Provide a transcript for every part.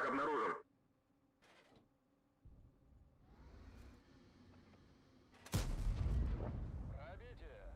Обнаружен. Пробитие.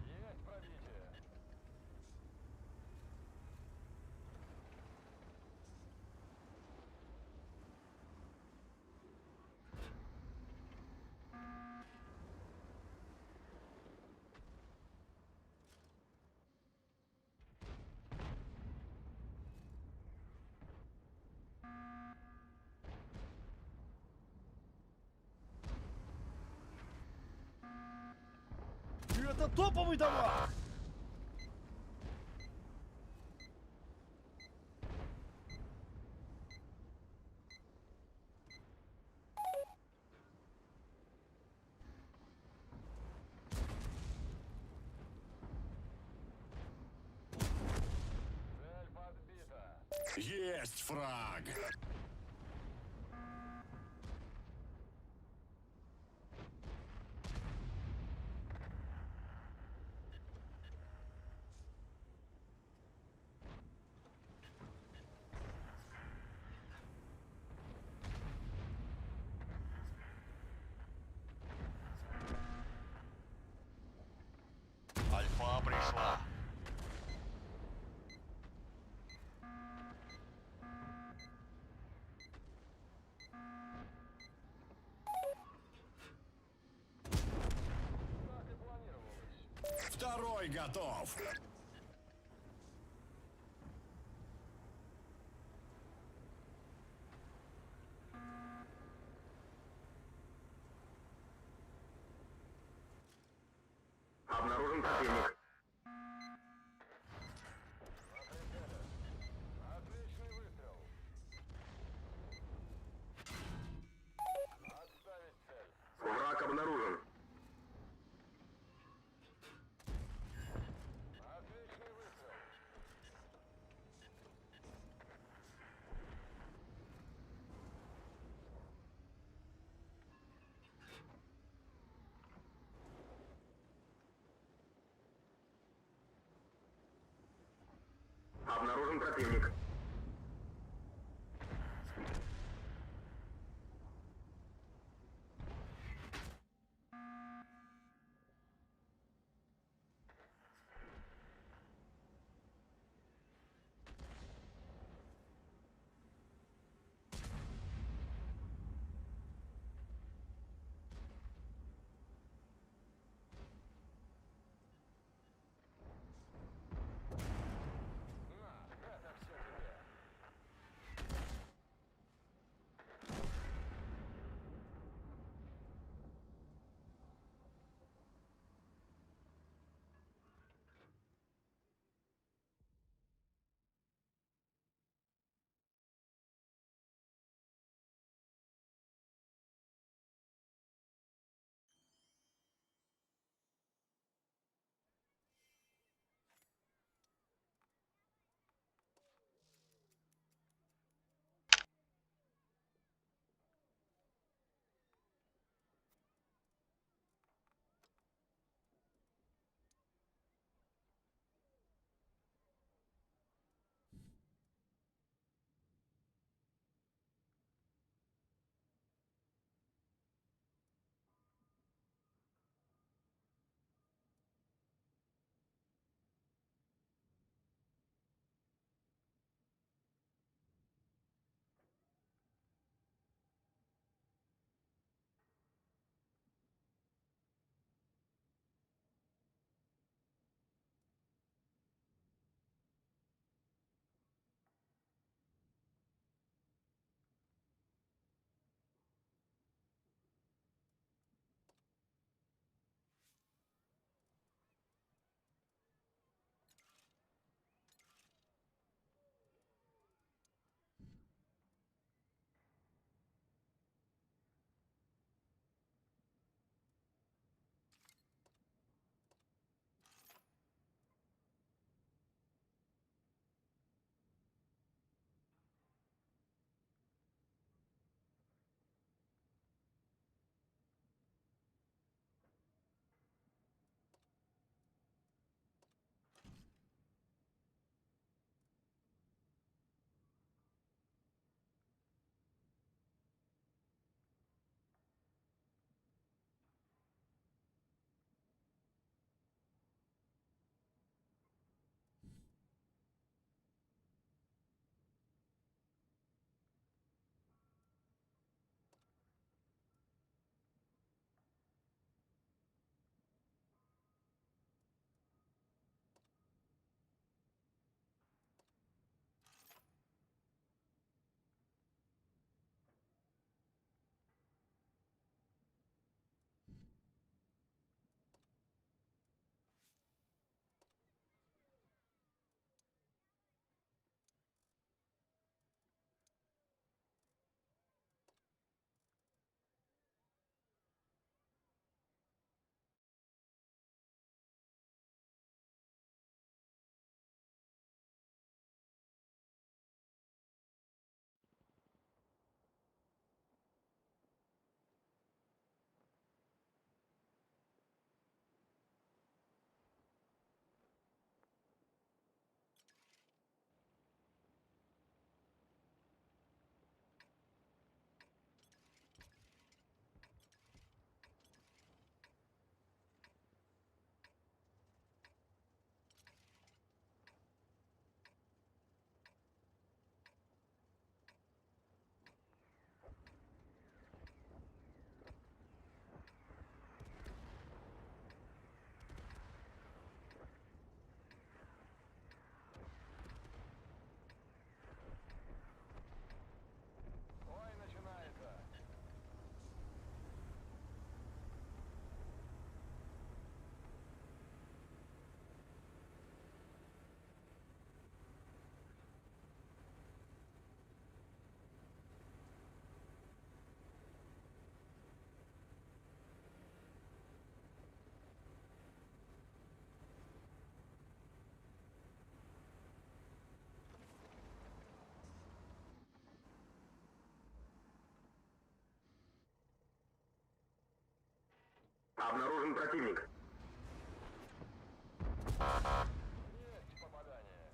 Есть пробитие. Это топовый дамаг! Цель подбита. Есть фраг! Альфа пришла. Так и планировалось. Второй готов! Обнаружен противник. На прицеле. Отличный выстрел. Отставить цель. Враг обнаружен. Отличный выстрел. Обнаружен противник. На, это все тебе. Обнаружен противник. Есть попадание.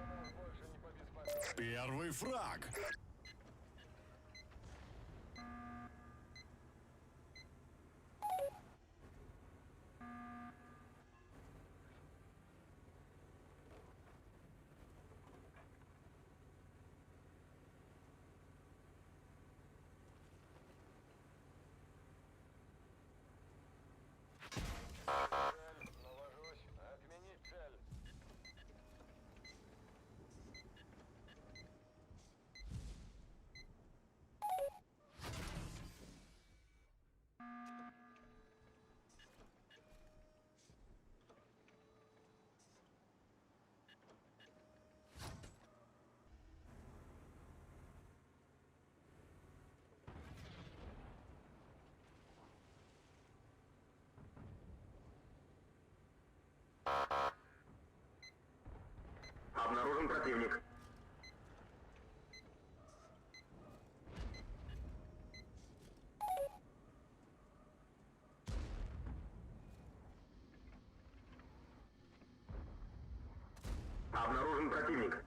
Нас больше не побеспокоит. Первый фраг. Цель. Навожусь. Отменить цель. Обнаружен противник. Обнаружен противник.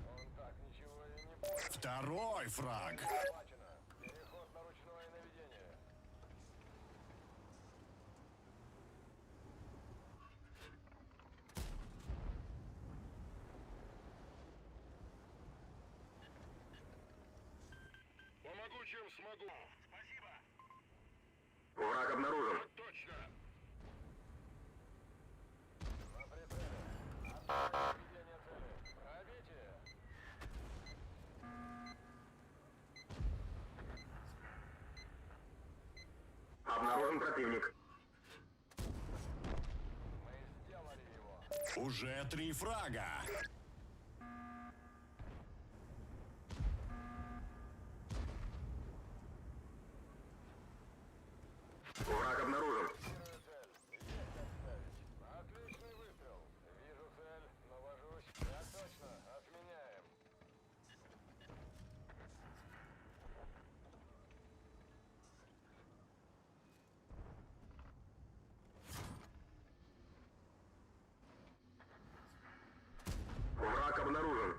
Он так ничего и не понял. Второй фраг. Схвачено. Переход на ручное наведение. Помогу, чем смогу. Спасибо. Враг обнаружен. Точно. На прицеле. Отправить наведение цели. Пробитие. Обнаружен противник. Мы сделали его. Уже три фрага. Враг обнаружен. Фиксирую цель. Есть отставить. Отличный выстрел. Вижу цель. Навожусь. Так точно. Отменяем. Враг обнаружен.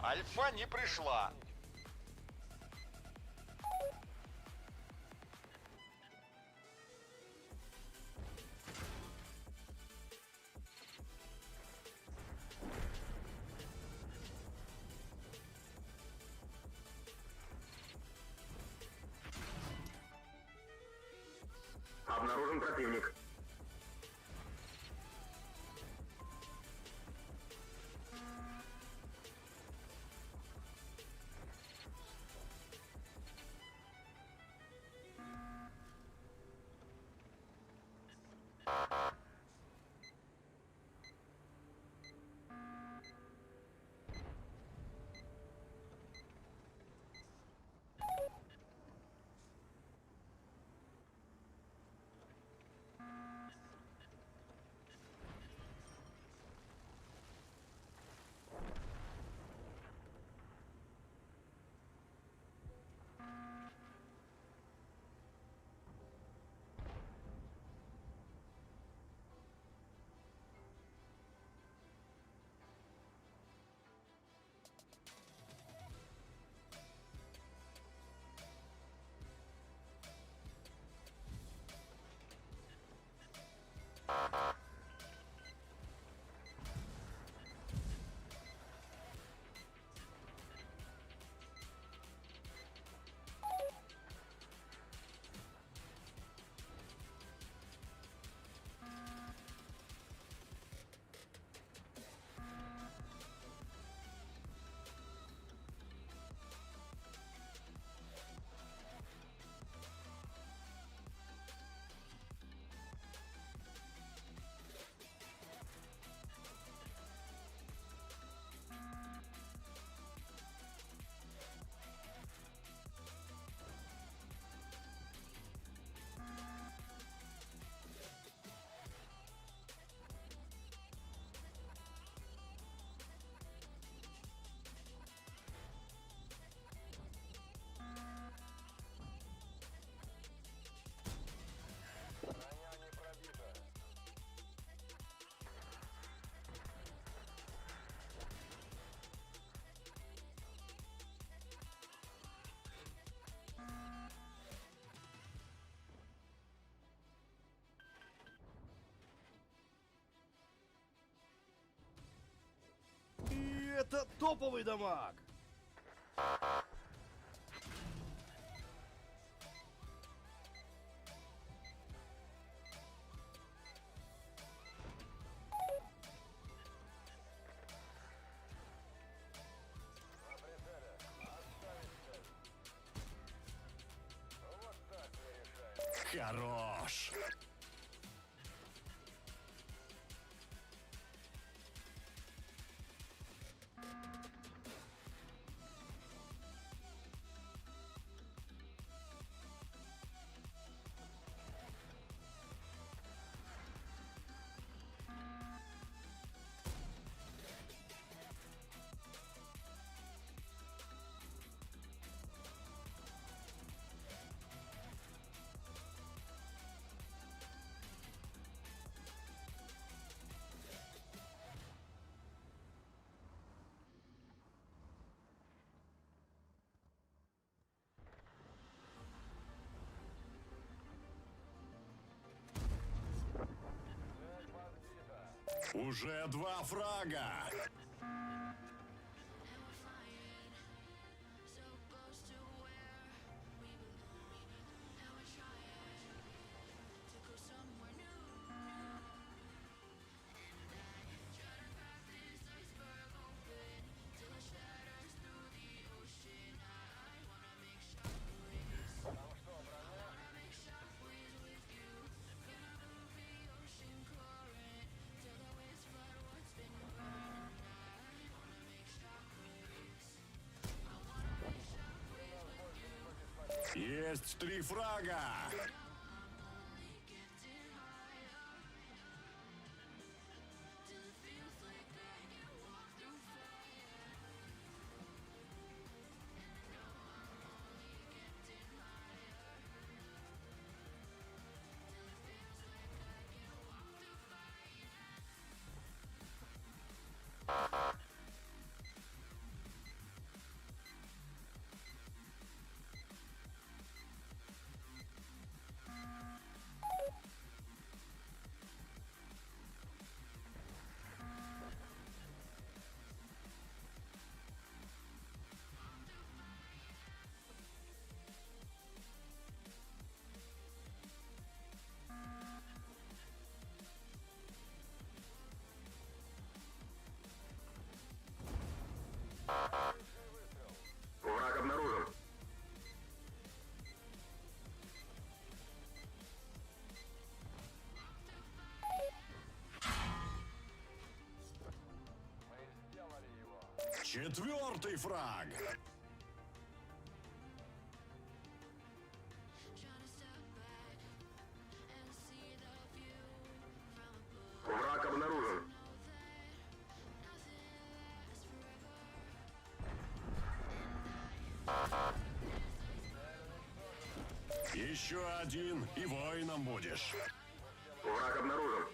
Альфа не пришла. Обнаружен противник. Броня не пробита. И это топовый дамаг! На прицеле. Отставить цель. Вот так мы решаем. Хорош. Цель подбита. Уже два фрага. And we're flying so close to where we belong. And we're trying to go somewhere new. And I try to crack this iceberg open till it shatters through the ocean. I wanna make shockwaves. Там что, броня? Wanna make shockwaves with you. Gonna move the ocean current till the waves flood what's been burning. I wanna make shockwaves. I wanna make shockwaves with you. Есть три фрага. I'm only getting higher. Till it feels like I can walk through fire. And I know I'm only getting higher. Till it feels like I can walk through fire. Четвертый фраг. Враг обнаружен. Еще один, и воином будешь. Враг обнаружен.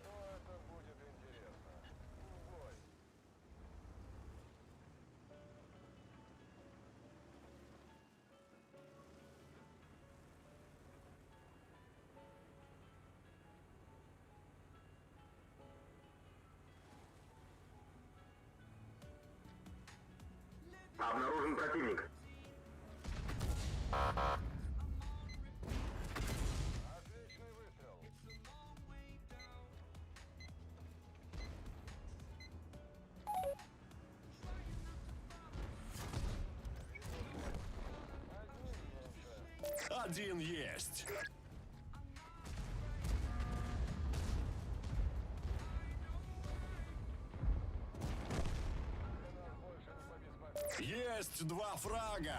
О, это будет интересно. Бой. Обнаружен противник. Отличный выстрел. Один есть. Нас больше не побеспокоит. Есть два фрага.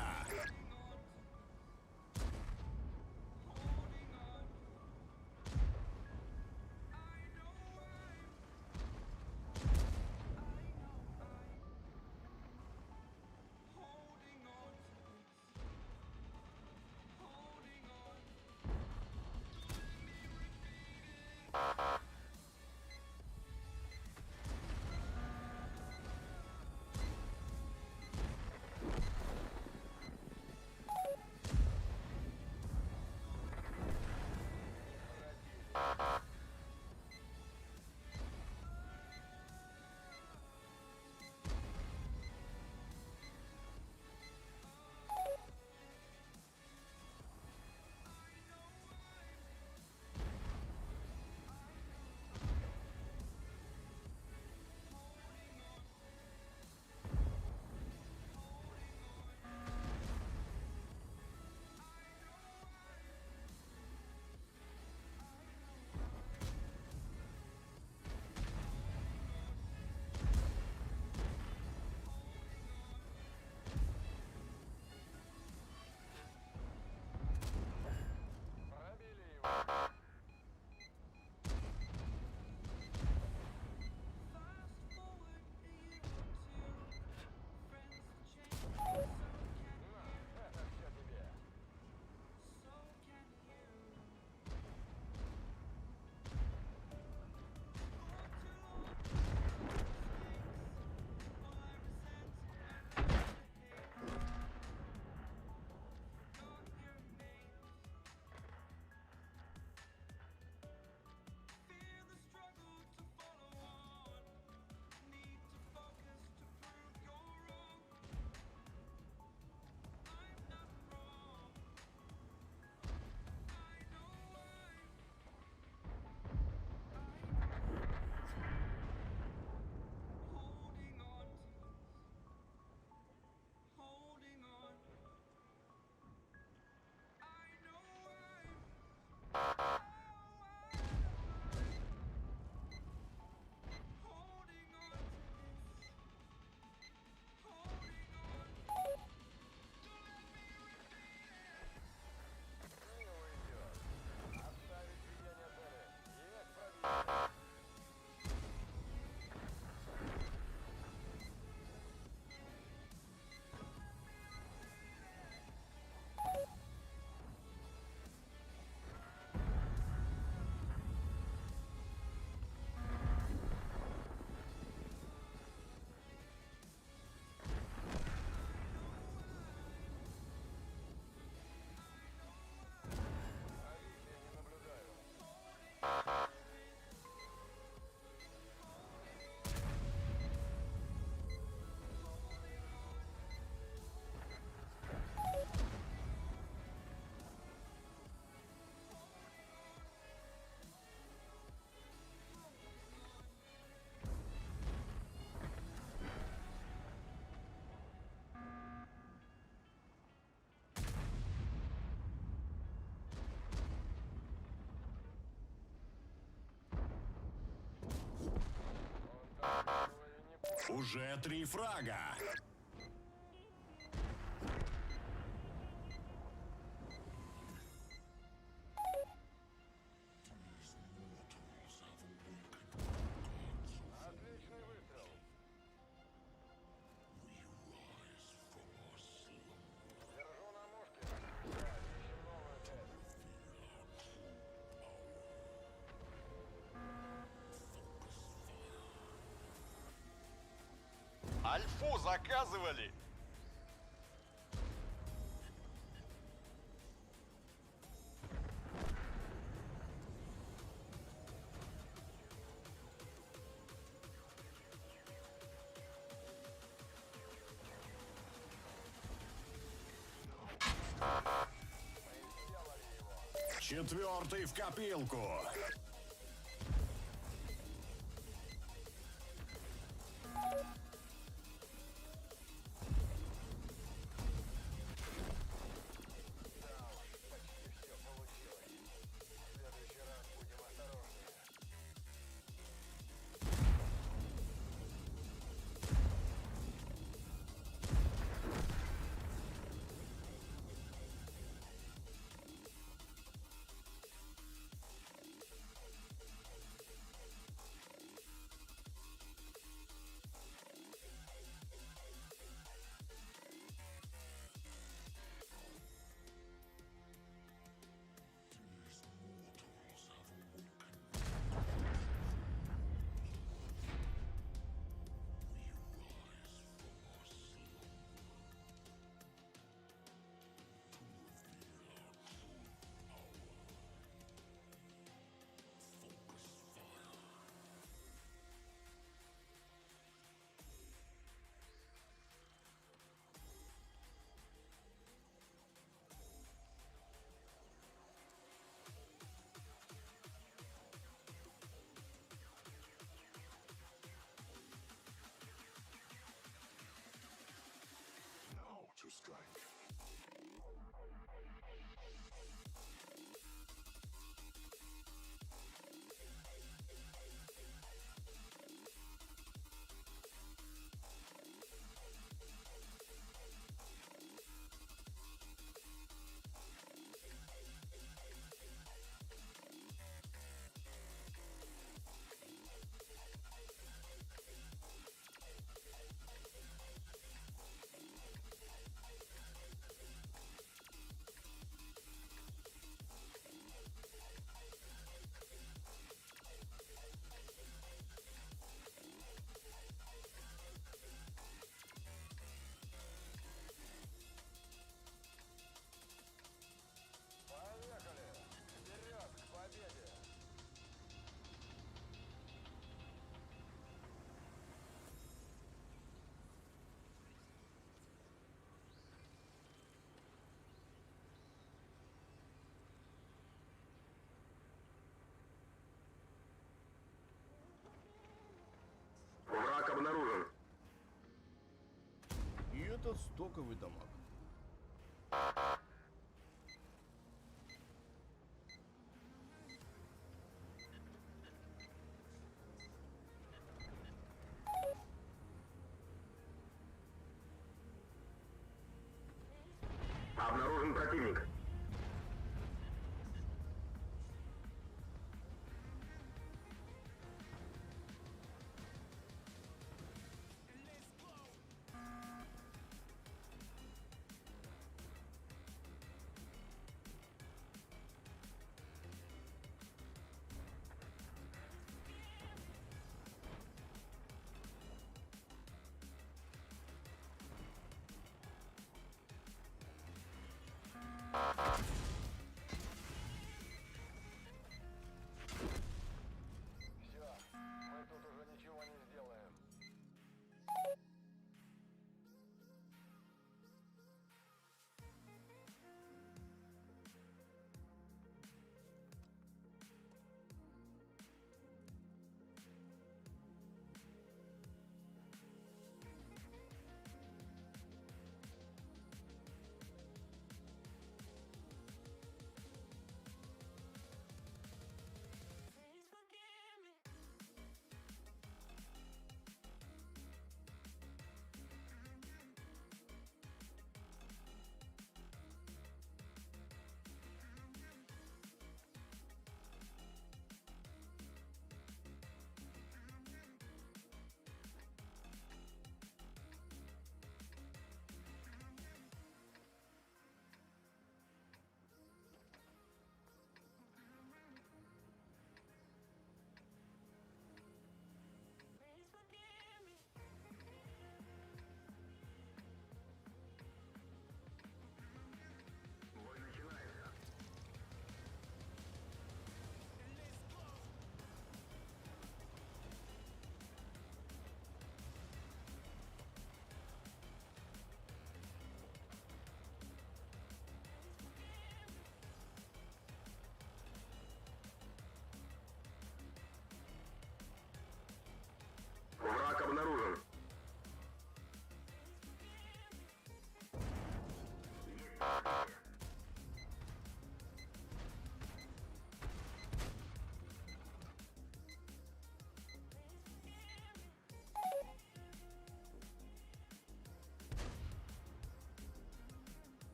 Уже три фрага. Отличный выстрел. Держу на мушке. Да, ищем новую цель. Альфу заказывали! Четвертый в копилку. Да уж, почти все получилось. В следующий раз будем осторожнее. Поехали! Вперед, к победе! Враг обнаружен. И этот стоковый дамаг. Обнаружен противник.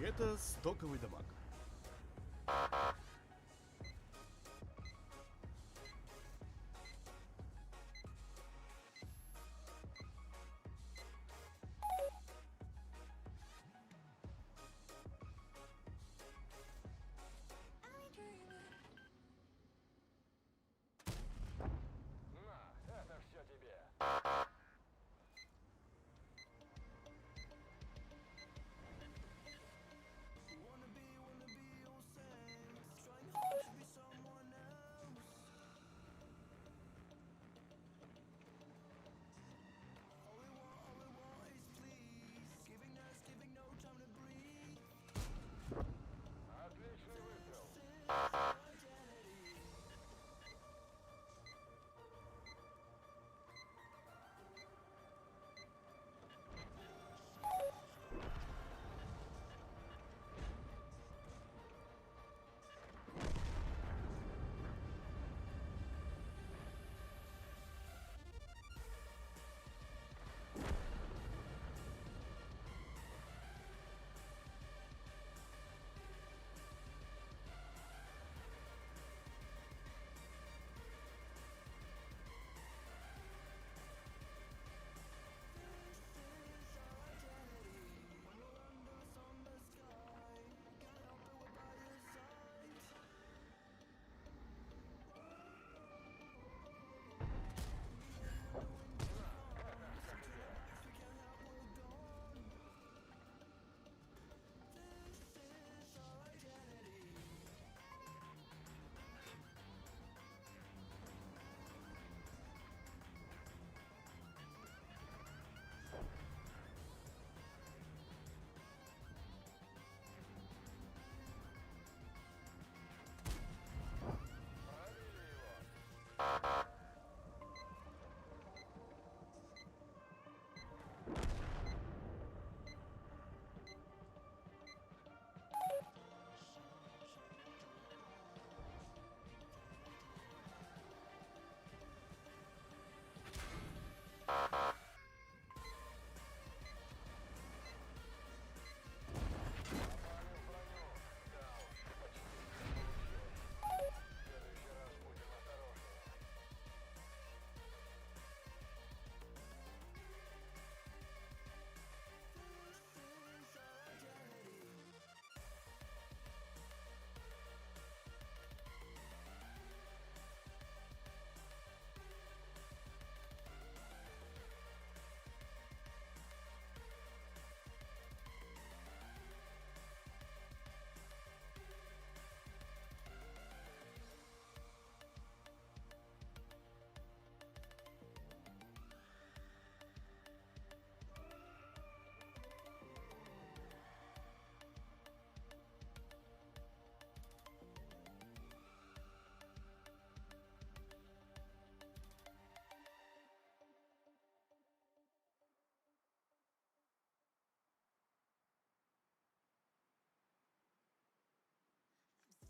Это стоковый дамаг. На, это все тебе. Отличный выстрел. Пробили его. Попали в броню. Да уж, почти все получилось. В следующий раз будем осторожнее.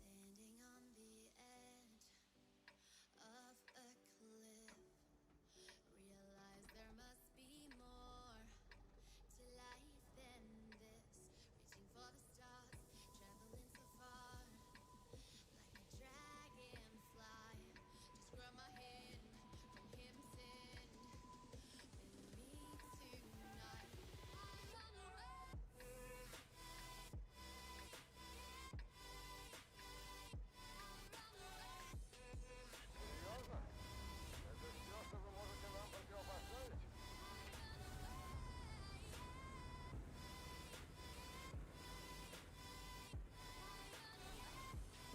I'm standing on the edge of a cliff. Realize there must be more to life than this. Reaching for the stars, traveling so far, like a dragonfly. Just grab my hand from him, send with me tonight. I run away. Серьезно? Это все, что вы можете нам противопоставить? We'll never forget the past. But what counts is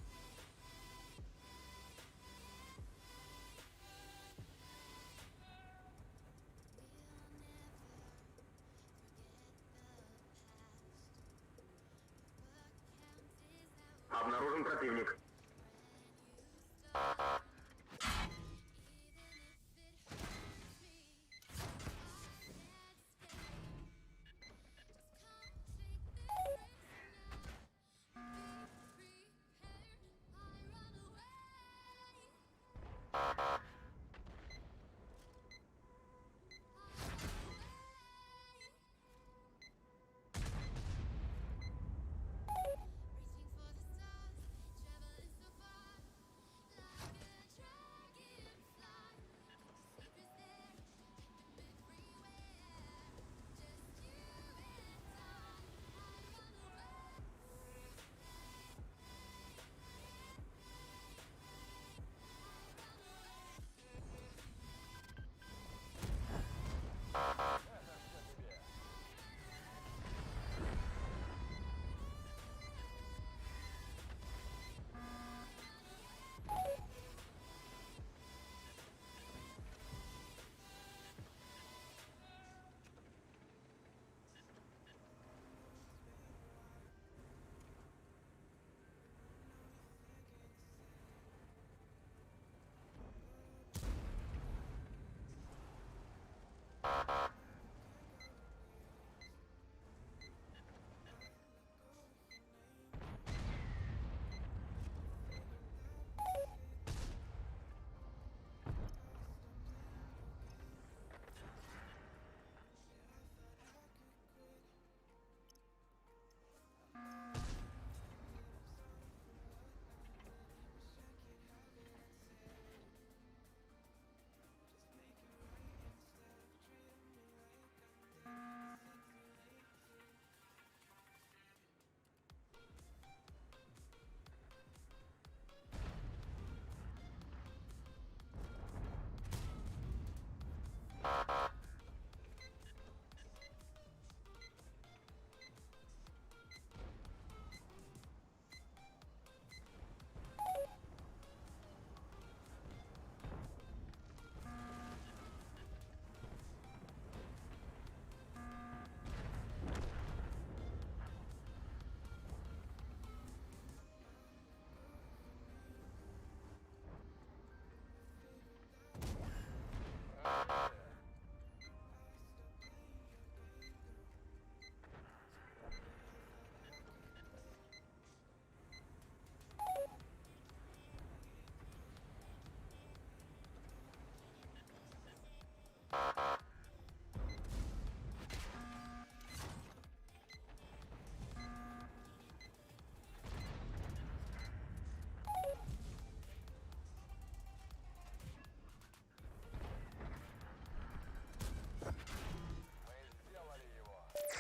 that Обнаружен противник. brand new start. Even if it hurts me, I can't stay. Just come take this risk now. Be prepared. I run away. I run away.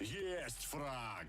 Есть фраг!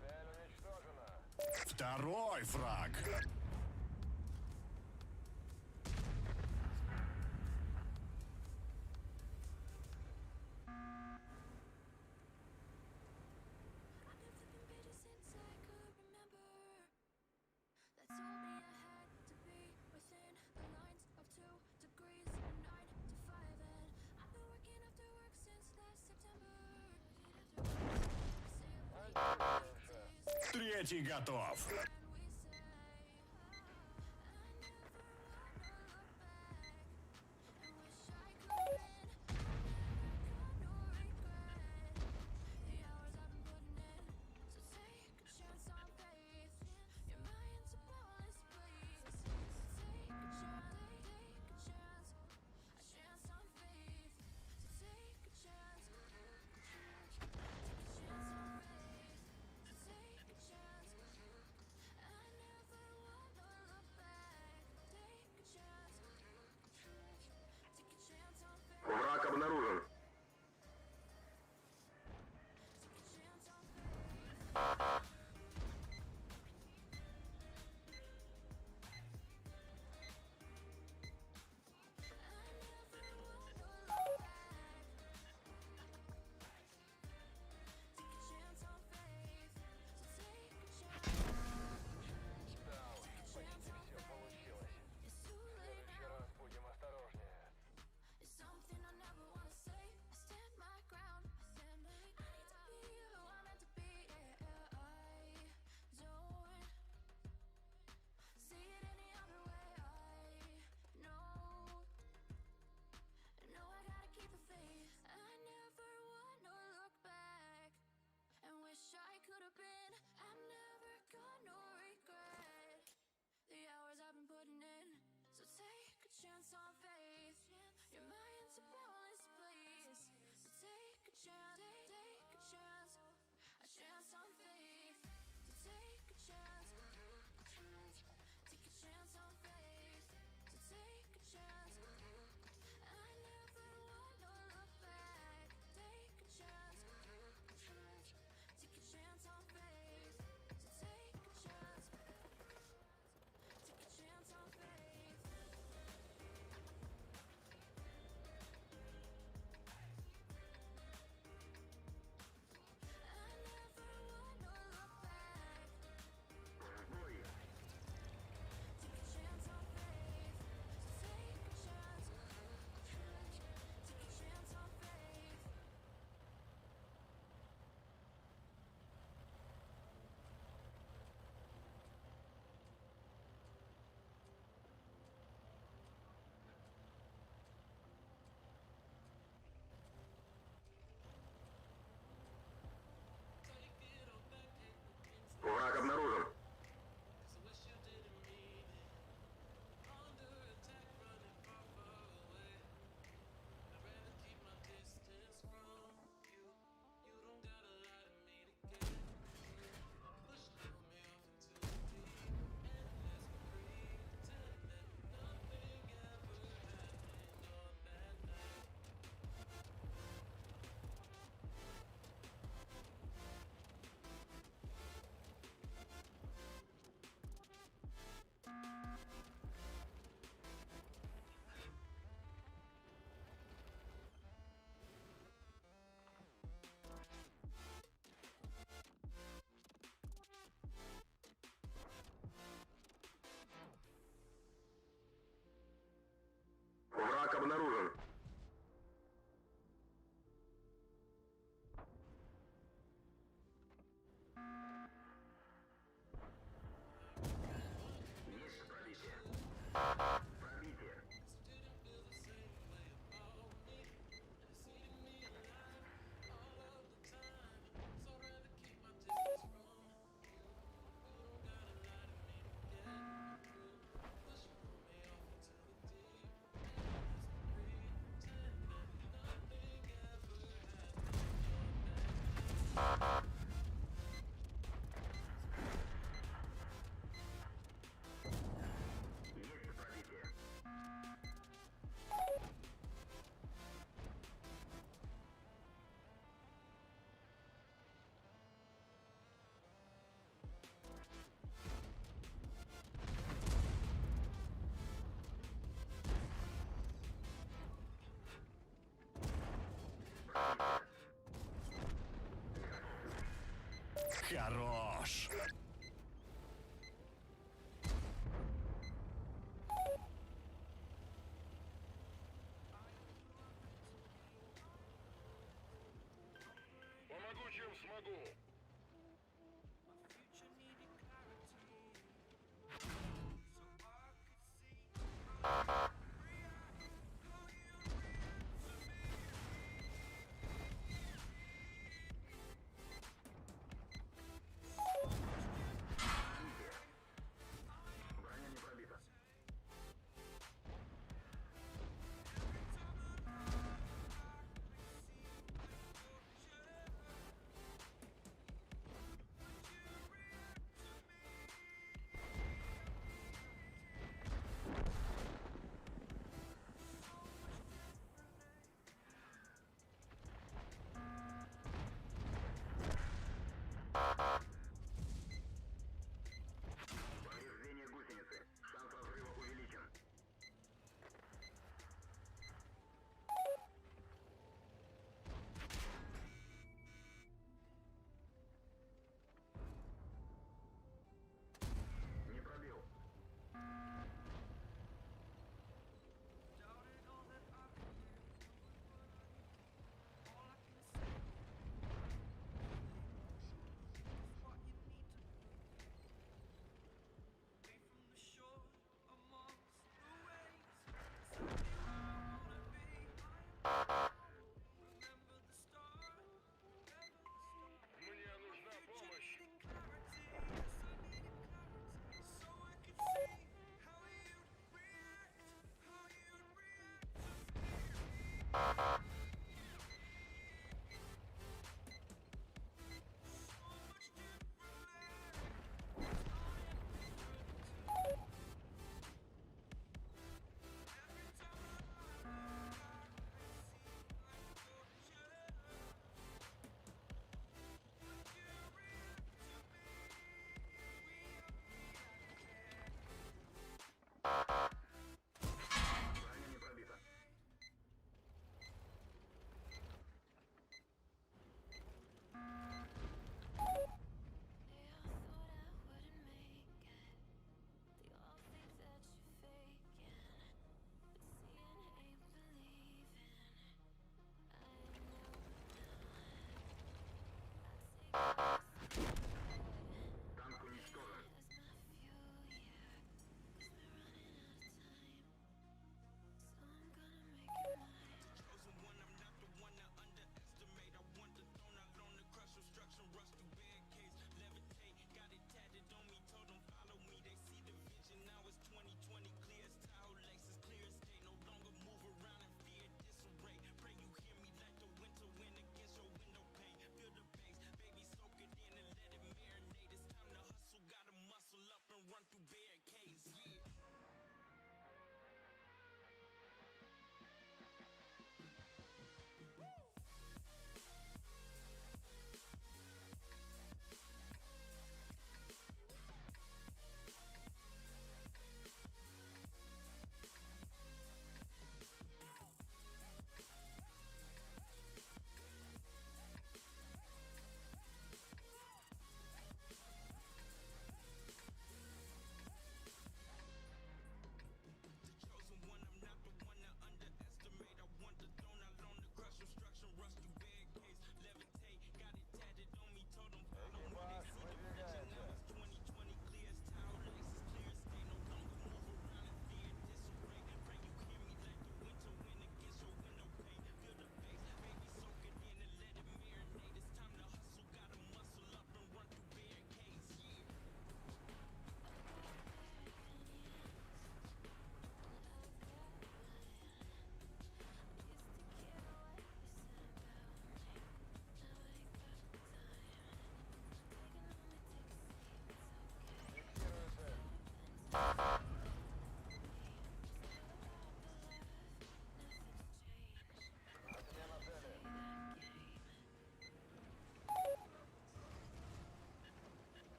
Цель уничтожена. Второй фраг! I've been flipping pages since I could remember. That told me I had to be within the lines of 2 degrees and 9 to 5. And I've been working after work since last September. Say Отчаявшая. Третий готов! and we say, I never wanna look back and wish I could been. I never got no regret. The hours I've been putting in. So take a chance on faith. Your mind's a boundless place. So take a chance, take a chance, a chance on faith. So take a chance, take a chance on faith. So take a chance. I never wanna look back. Take a chance, take a chance on faith. Враг обнаружен. Take a chance on faith. I never wanna look back. Take a chance on faith. So take a chance. Да уж, Take a почти chance on все faith. получилось. It's too В late следующий now. раз будем осторожнее. It's something I never wanna say. I stand my ground. I stand my I need to be who I'm meant to be. Yeah, I don't see it any other way. I know. No, I gotta keep the faith. I never wanna look back and wish I could have been. I'm never gonna regret the hours I've been putting in. So take a chance on faith. Your mind's a boundless place. So take a chance, take a chance, a chance on faith. So take a chance, take a chance on faith. So take a chance. I never wanna look back. Take a chance, take a chance on faith. So take a chance. Take a chance on faith. I never wanna look back. В бой. Take a chance on faith. So take a chance. Take a chance on faith. Враг обнаружен. Враг обнаружен. Хорош! Помогу, чем смогу. Броня не пробита.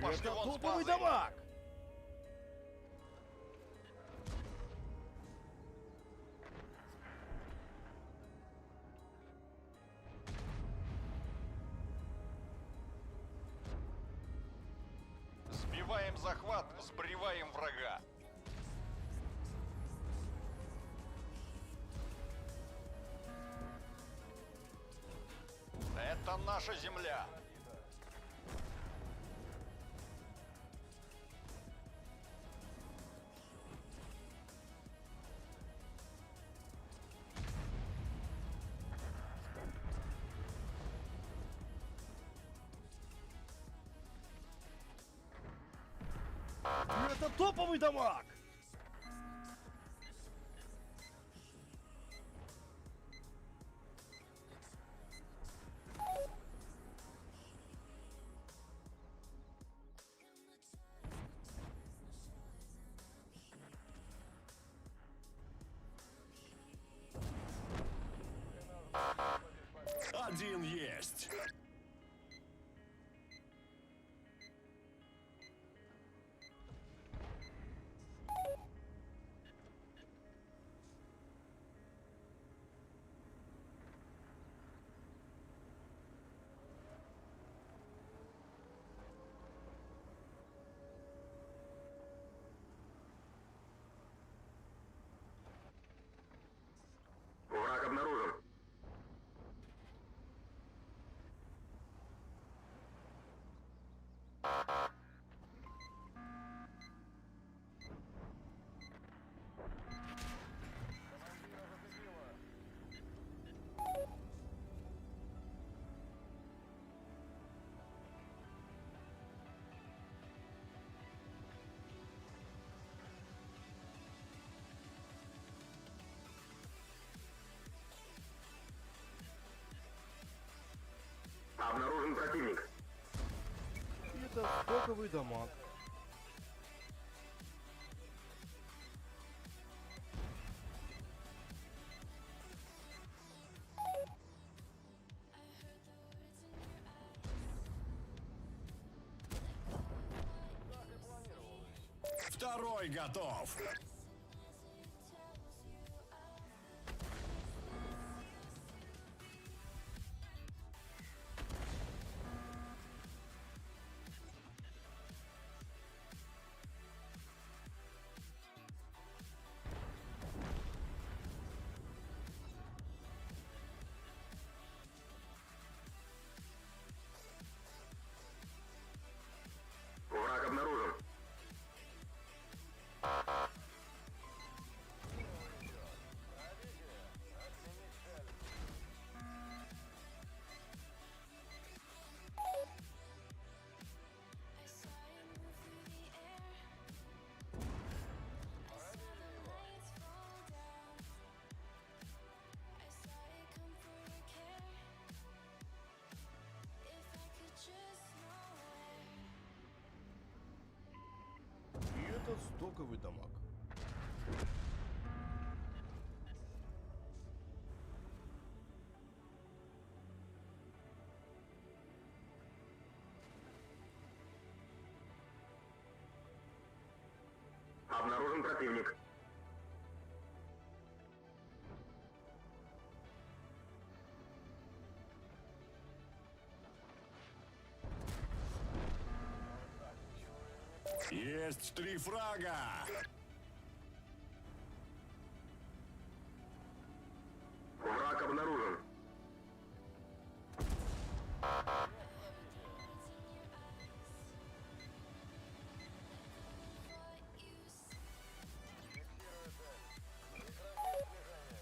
Пошли Это вон с топовый базы! дамаг! Сбиваем захват, сбриваем врага. Это наша земля. Это топовый дамаг! Один есть. Враг обнаружен. Обнаружен противник. Это стоковый дамаг. Второй готов. Враг обнаружен. I saw it move through the air. I saw the lights fall down. I saw it come for a care. If I could just know where. И это стоковый дамаг. Обнаружен противник. Есть три фрага. Враг обнаружен. What you see. Фиксирую цель. Прекратить движение.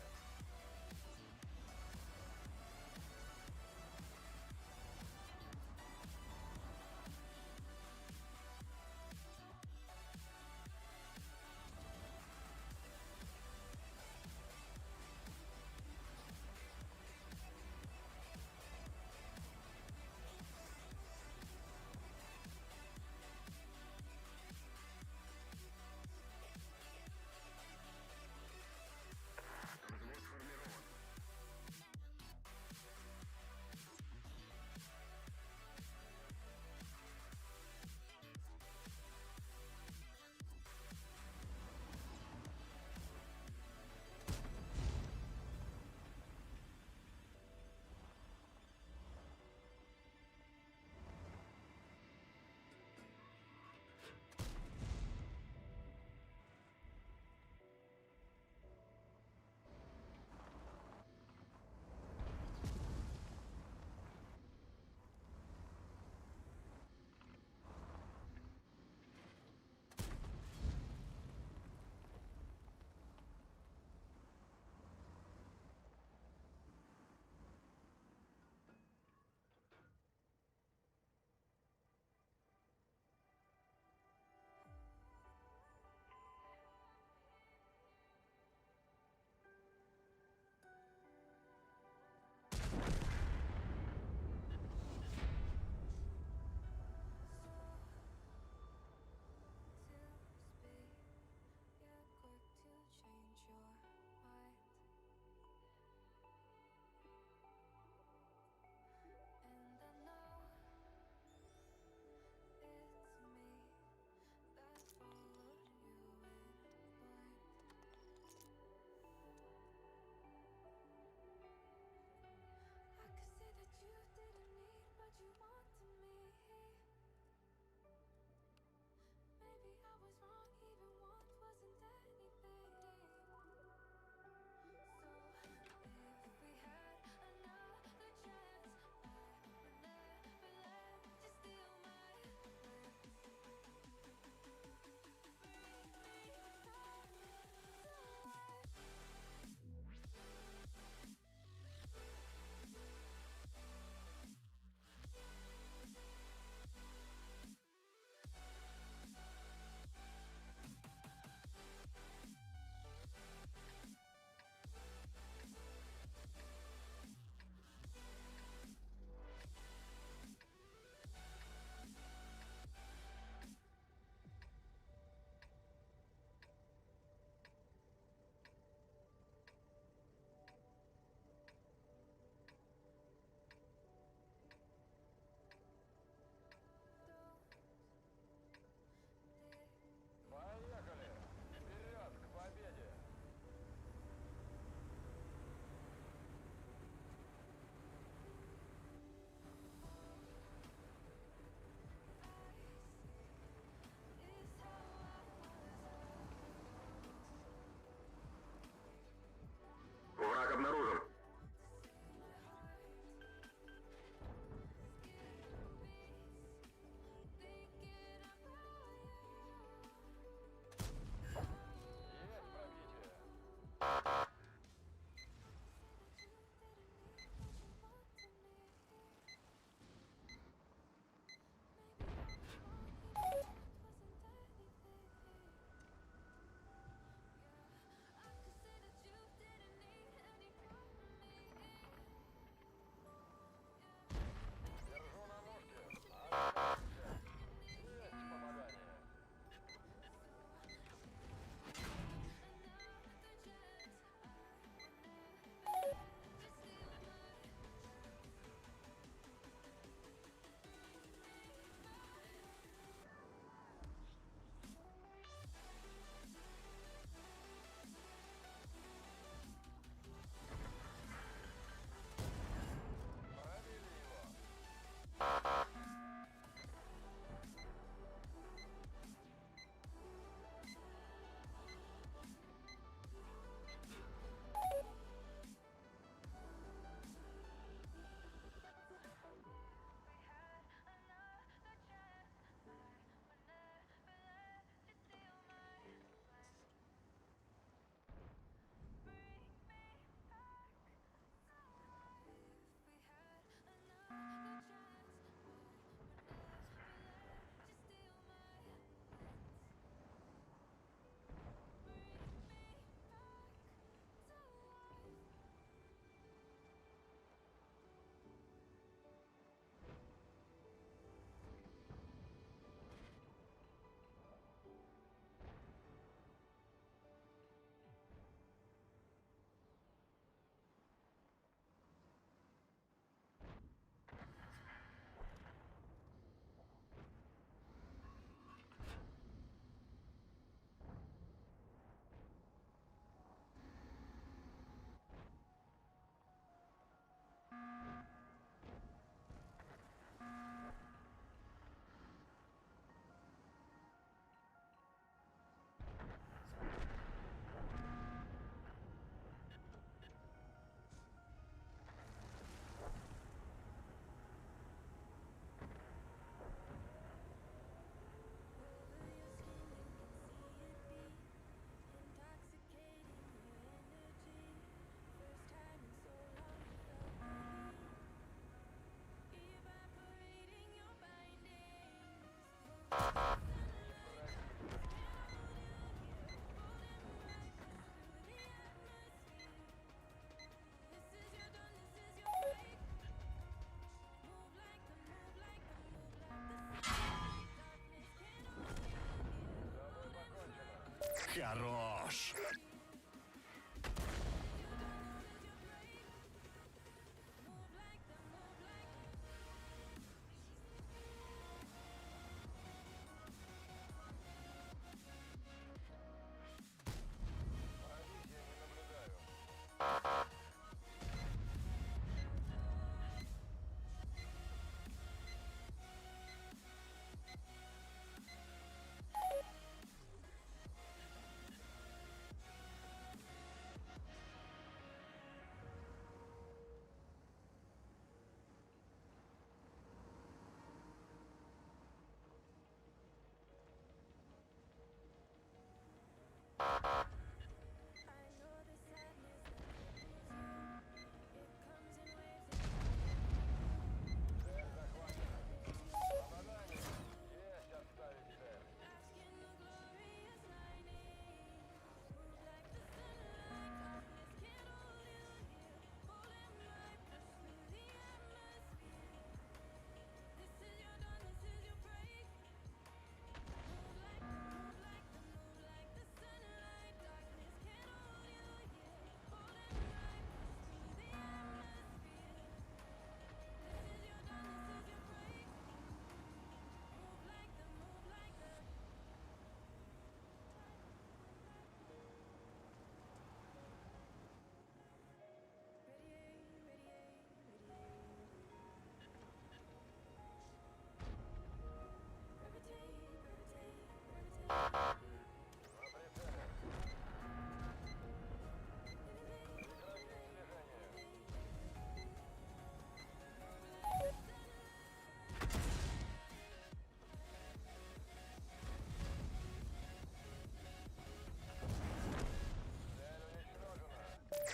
Хорош!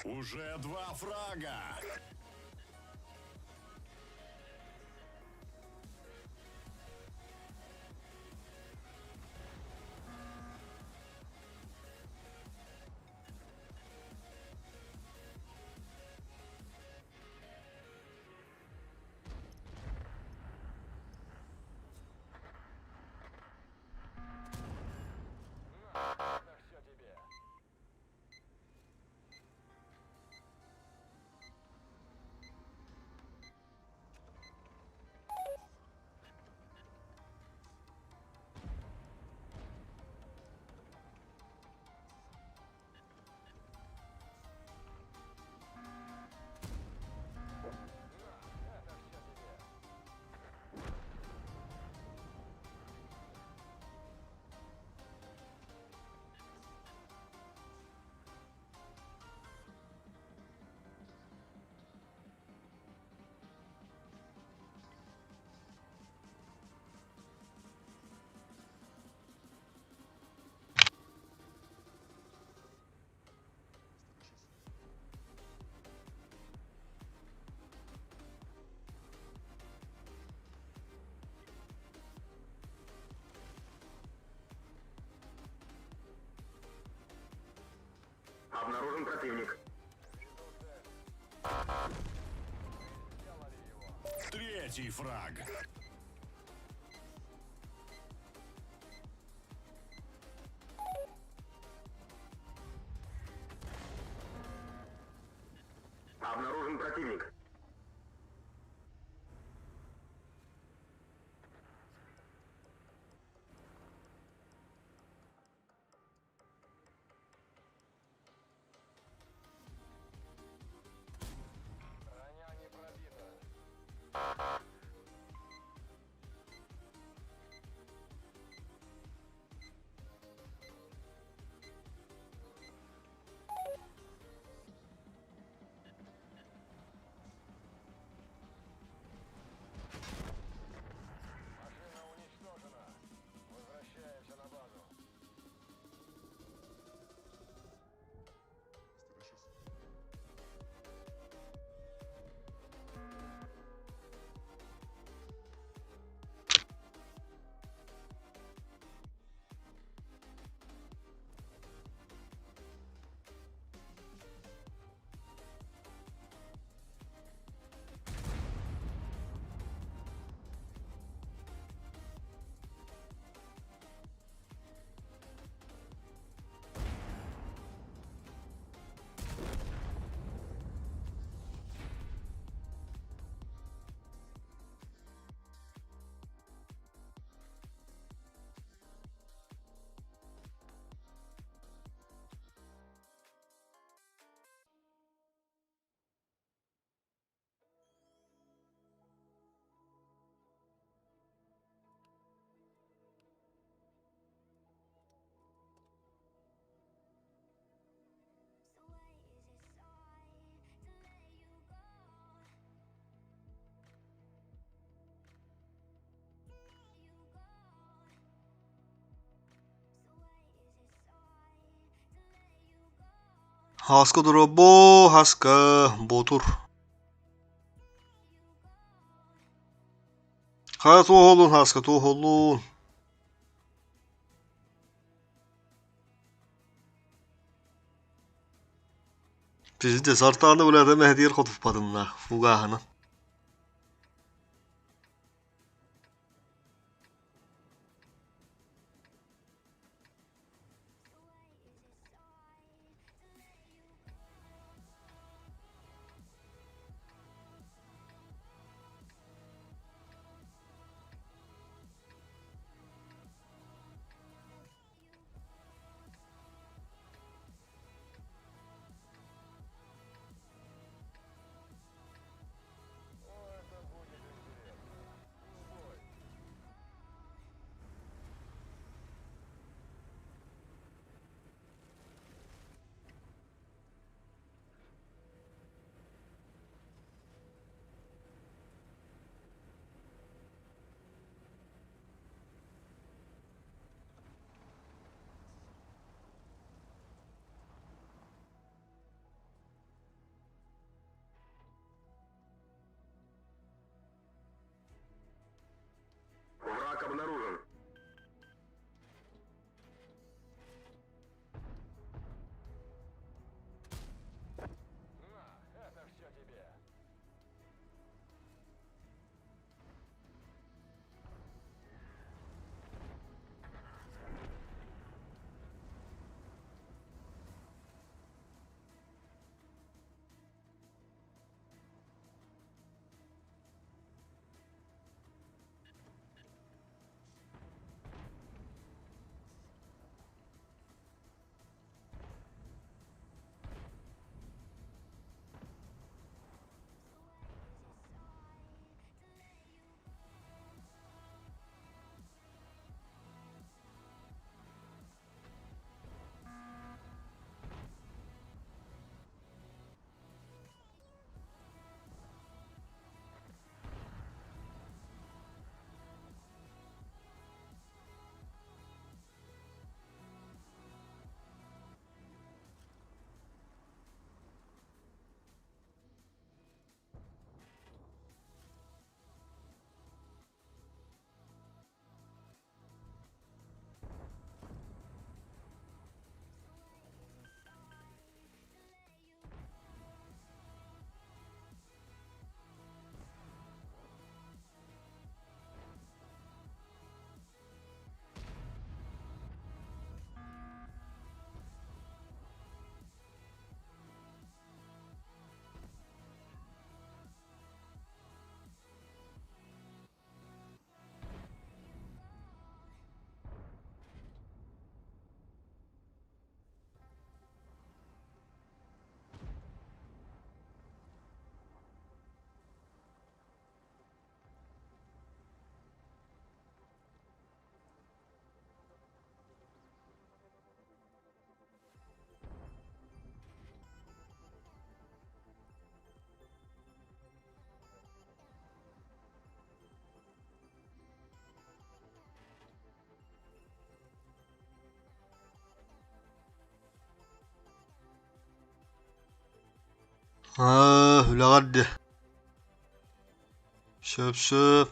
Уже два фрага! На все тебе. Это все тебе. Обнаружен противник. Третий фраг. Обнаружен противник. Броня не пробита. Һааска дорообо, Һааска, Боотур. Хайа туох олун, Һааска, туох олун? Пиздец, артааны билэтэ мэһэтигэр хотуппатым да, фугааһынан. Враг обнаружен. На, это все тебе. Аа, үлэҕэр дии. Сөп-сөп.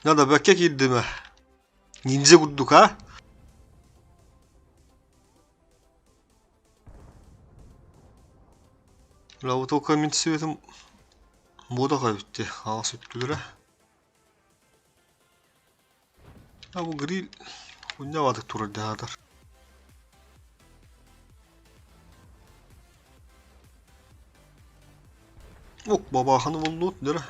Надо бэккэ киирдим ээ. Ниндзя курдук, а? Бля, мин светом буода эбит аҕыс өттүлэрэ. А бу гриль хуйня турар дьаһаатар. Ок, бабаханы буллут, дere.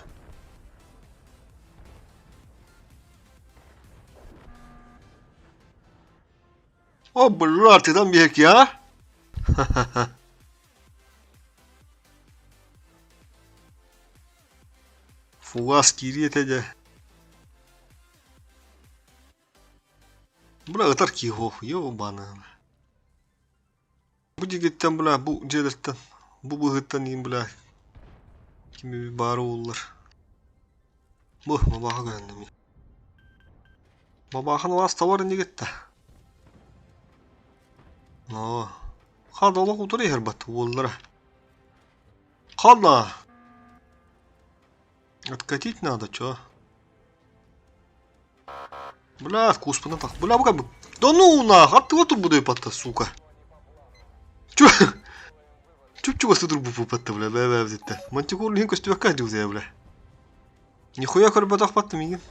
О, блядь, биһик я. Фугас киириэ этэ дьэ. Бля, ытар киһи ёбаны. Бу дигиттэн, бля, бу дьиэлэртэн, бу быһыттан иин, бля, кими баара буоллар. Бу, бабаха көһүннүм. Бабахан алаас табар инигитта. Оо, хата олох утары иһэр бат уоллара. Хана! Откатить надо, чё? Бля, куспана так. Бля, бу как Да ну нах, аттыга турбудай патта, сука. Чё? Чуп-чугас турбу патта, бля, бля, бля, бля. Мантикор лиһин көстүбэккэ дьылзая, бля. Нихуя көрбөтөх патта миигин.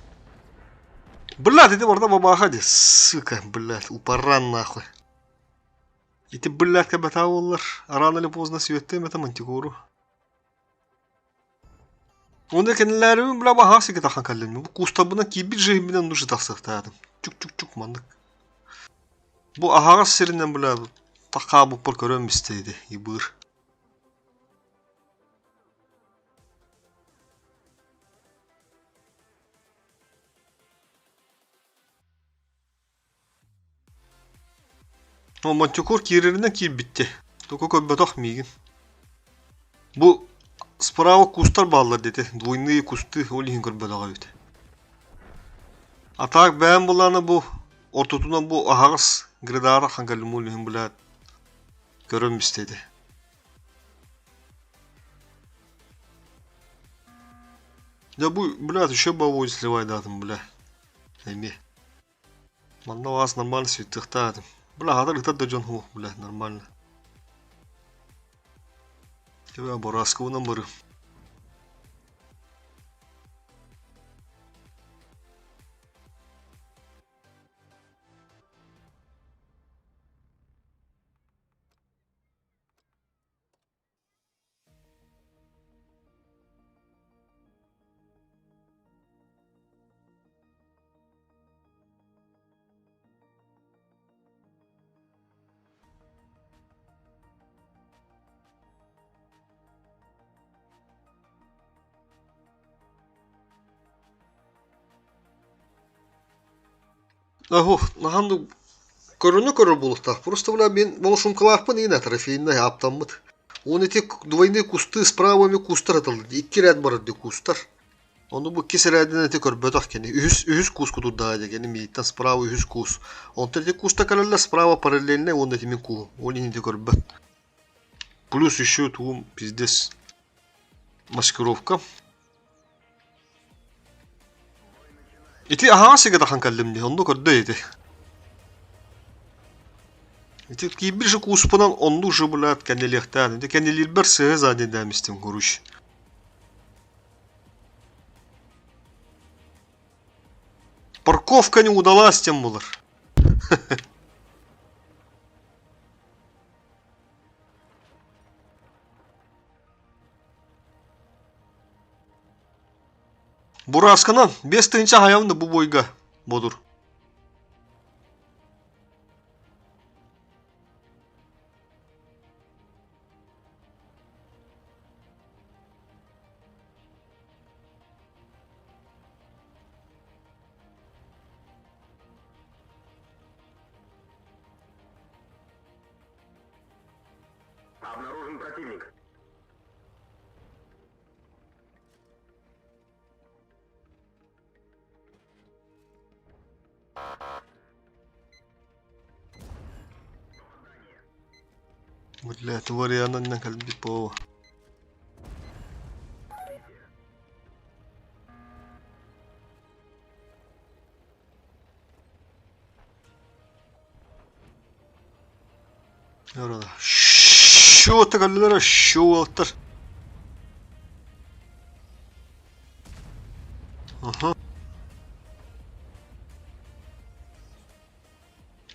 Блядь, ити барда бабаха ди, сука, блядь, упаран нахуй. Ити, блядь, кабата буоллар, рано или поздно сүөттүөм этэ мантикору. Уонна кинилэрибин бля баһаа сиги тахан кэллим. Бу кустарбынан киирбит жизньбинэн нужно тахсыахтаатым. Чук-чук-чук маннык. Бу аһаҕас сиринэн бля тахаабыппар көрөн истэ ибыыр. О, Монтикор киирэринэн киирбиттэ. Только көрбөтөх миигин. Бу справа кустар бааллар диэтэ. Двойные кусты ол иһин көрбөтөх эбит. А так бэйэм былаана бу ортотунан бу аһаҕас градаара хангалым ол иһин блядь көрөн истэ этэ. Да бу, блядь, еще бабой сливайдаатым, бля. Эмиэ. Манна вас нормально светыхтаатым. Бля, хатар ытар да дьон хуох, бля, нормально. Тебя Бораскабынан барым. Ох, наһаа көрүнү көрөр буолуохтаах. Просто бля мин болошумкалаахпын иин трофейнай ааптаммыт. Уон ити двойные кусты справа эми кустар атылды. Икки ряд барар ди кустар. Ону бу икки сэрээдинэн ити көрбөтөх кини. Үһүс үһүс кус кутурдаа дии кини мииттэн справа үһүс кус. Онтон ити куста кэлэллэр справа параллельнай уонна ити мин куһум. Ол иһин ити көрбөт. Плюс еще тугум пиздец маскировка. Ити аһаҕас сиргэ тахан кэллим дии, онно көрдө ити. Ити киирбит же кууспунан оннук же блядь кэннилиэхтээн. Ити кэннилиирбэр сыһы задний истим короче. Парковка не удалась тем булар. Бурасканан 5000 хайавны бу бойга бодур. Обнаружен противник. Блядь, вариант кэлбит буо. Шуота кэллилэр шуоттар. Аха.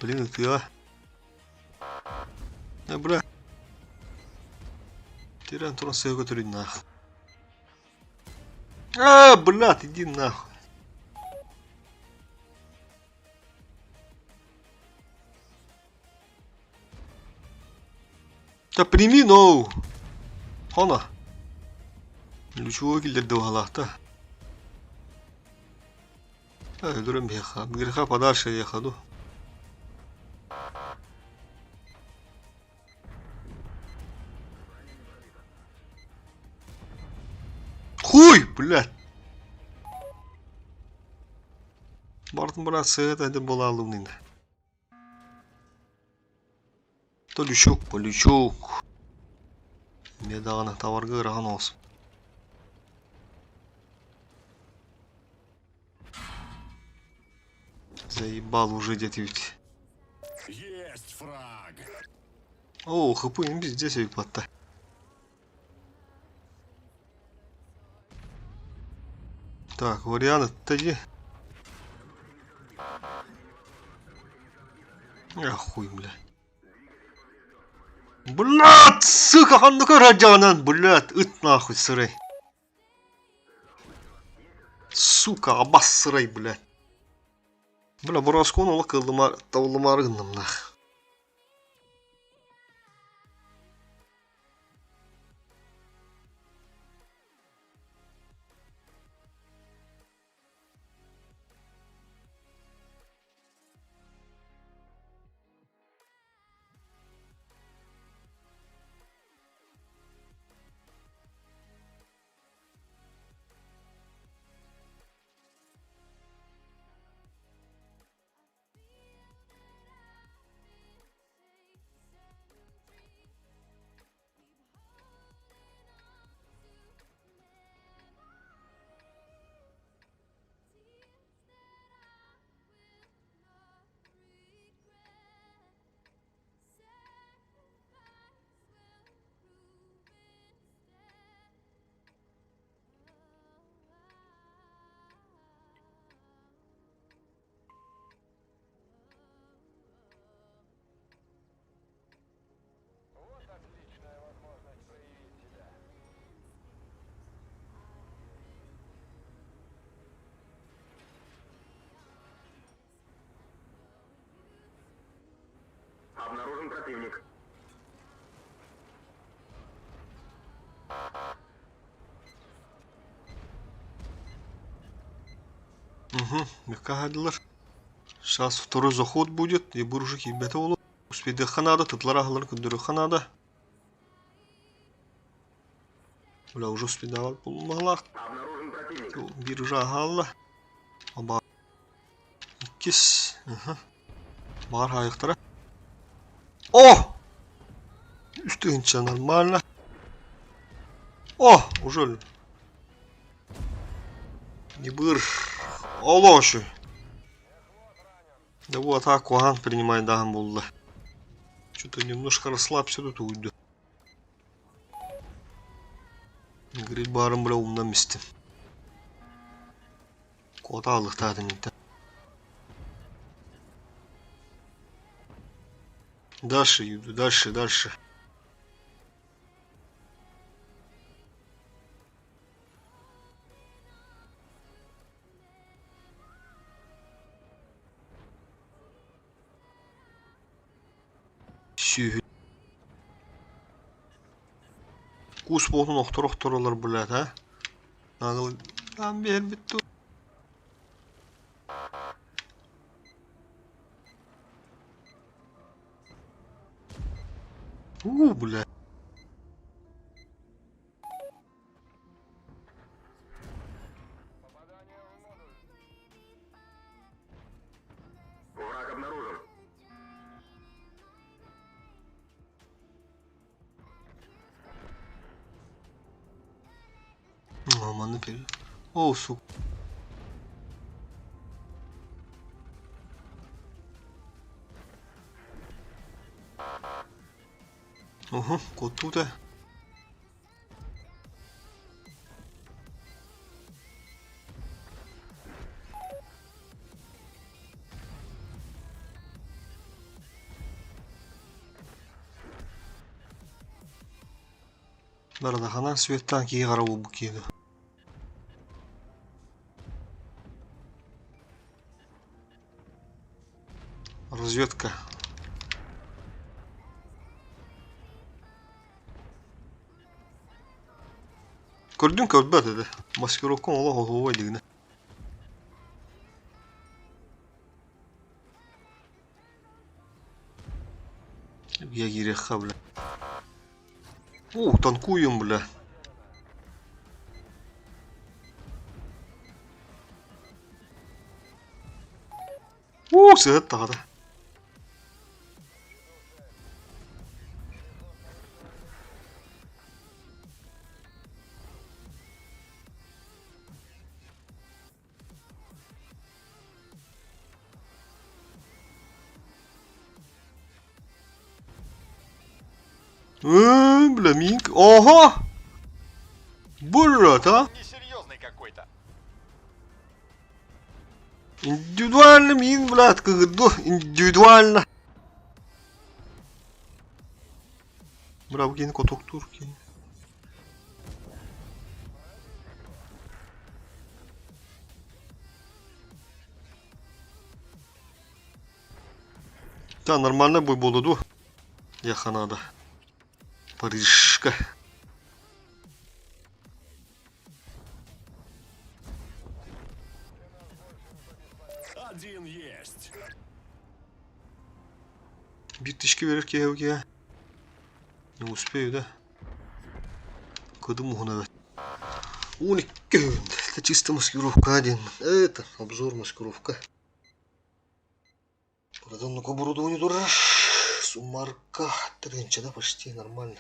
Блин, ытыа. Э, бля. Тирэн туран сыа көтөрүн нах. А, блядь, иди нахуй. Да прими ноу. Хона. Ключевой киллерде уһалаахта. Өлөрөм биһиэхэ. Греха подальше я ходу. Хуй, блядь! Бартын брат сыһыт эдэ буолааллыбын инде. То лючок, полючок. Эмиэ даҕаны табарга ыарахан оҕус. Заебал уже диэтибит. Есть фраг! О, хп им везде себе батта. Так, вариант тоді. А хуй, бля. Блядь, сука, ханныка радианан, блядь, ыт нахуй сырай. Сука, абас сырай, блядь. Бля, бороскон ола кыллымар, тавлымар гынным нах. Вот отличная возможность проявить себя. Обнаружен противник. Угу, мягко Сейчас второй заход будет, и буржик и бета болу. Успейдіхха надо, тытлар ахылар күндүрүххэ надо. Бля, уже успейдавал булмалах. Обнаружен противник. Биржа хаалла. Аба. Иккис. Угу. Бар хайыктара. О! Үстүнче нормально. О, уже. Не быр. Олошу. Да вот атаку ан принимай дахан булла. Что-то немножко расслабься тут уйду. Говорит, барым бля умном месте. Кота алыктадым инте. Дальше иду, дальше, дальше. Сүһү. Кус болтун охтор охторолар блядь, а? Надо там бит У, бля. Попадание в модуль. Враг обнаружен. О, манны пер. О, сука. Угу, кот тут. Бардахана светтан кии карабу букиду. Разведка. Көрдүн көрбөт эди. Маскировка олох оһуобай дигинэ. Я киириэххэ бля. О, танкуем, бля. Уу, сыһыт таҕата. Э, бля, минк. Ого! Брат, а? Несерьезный какой-то. Индивидуально мин, блядь, как индивидуально. Браво, кини котоктур кини. Да, нормально бой буолла дуу? Яха надо. Парижка. Один есть. Биир тишки берер киһи киһи. Не успею, да? Кыдым уһун эбит. 12 Это чисто маскировка один. Это обзор маскировка. Проданную оборудование турар. Суммарка. Тренча, да, почти нормально.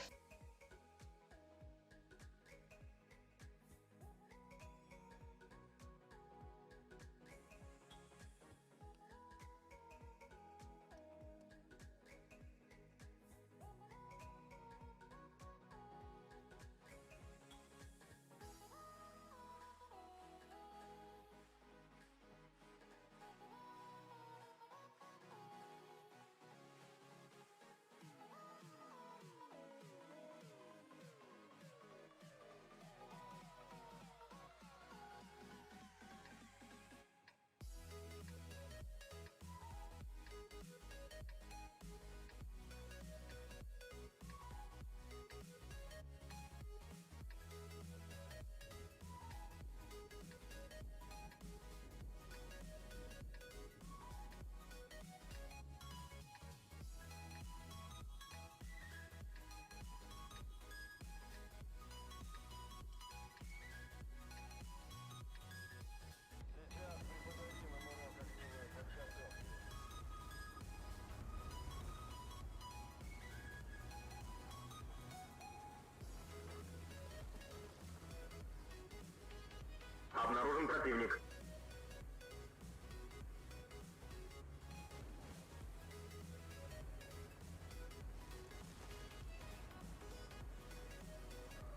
Сейчас преподадим им урок огневой подготовки. Обнаружен противник.